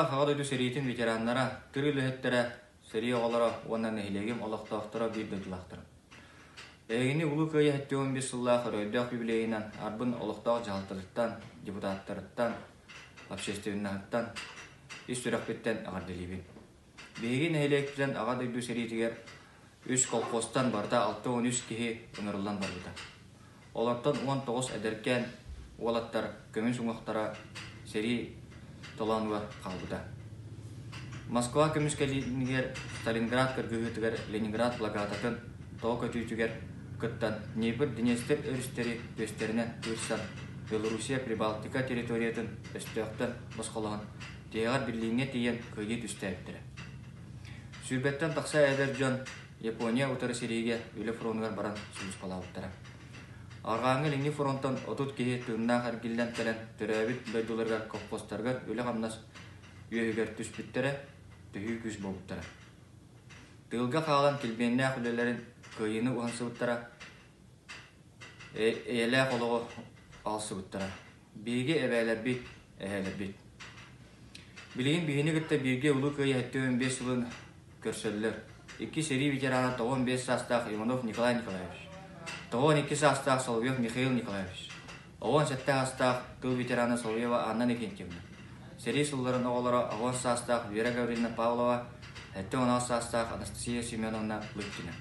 Тапталлаах Аҕа дойду сэриитин ветераннара, тыыл үлэһиттэрэ, сэрии оҕолоро уонна нэһилиэгим олохтоохторо биир дойдулаахтарым. Эһигини Улуу Кыайыы 75 сыллаах өрөгөйдөөх юбилейынан Арбын олохтоох дьаһалтатыттан, депутаттарыттан, общественноһыттан ис сүрэхпиттэн эҕэрдэлиибин. Биһиги нэһилиэкпитинэн Аҕа дойду сэриитигэр үс колхозтан барыта 63 киһи ыҥырыллан барбыта. Олортон 19 эдэркээн уолаттар көмүс уҥуохтара сэрии толоонугар хаалбыта. Москва көмүскэлиитигэр Сталинград кыргыһыытыгар Ленинград блокадатын тоҕо көтүүтүгэр кыттан Днепр, Днестр өрүстэри түөстэринэн тыырсан Белоруссия Прибалтика территориятын өстөөхтөн босхолоһон тиһэҕэр Берлиҥҥэ тиийэн кыайыы түстээбиттэрэ. Сүүрбэттэн тахса эдэр дьон Япония утары сэриигэ үлэ фронугар баран сулууспалаабыттара. Арҕааҥҥы-илиҥҥи фронтан 30 киһи тыыннаах эргиллэн кэлэн төрөөбүт дойдуларыгар колхозтарыгар үлэ-хамнас үөһүгэр түспүттэрэ, төһүү күүс буолбуттара. Тыылга хаалан килбиэннээх үлэлэрин кыайыыны уһансыбыттара, эйэлээх олоҕу аҕалсыбыттара. Биһиги эбээлэрбит, эһээлэрбит. Билигин биһини кытта бииргэ Улуу Кыайыы 75 сылын көрсөллөр. Икки сэрии ветерана 95 саастаах Иванов Николай Николаевич, 92 саастаах Соловьев Михаил Николаевич, 17 саастаах тыл ветерана Соловьева Анна Никитьевна, сэрии сылларын оҕолоро 8 саастаах Вера Гавриловна Павлова, 76 саастаах Анастасия Семеновна Лыткина.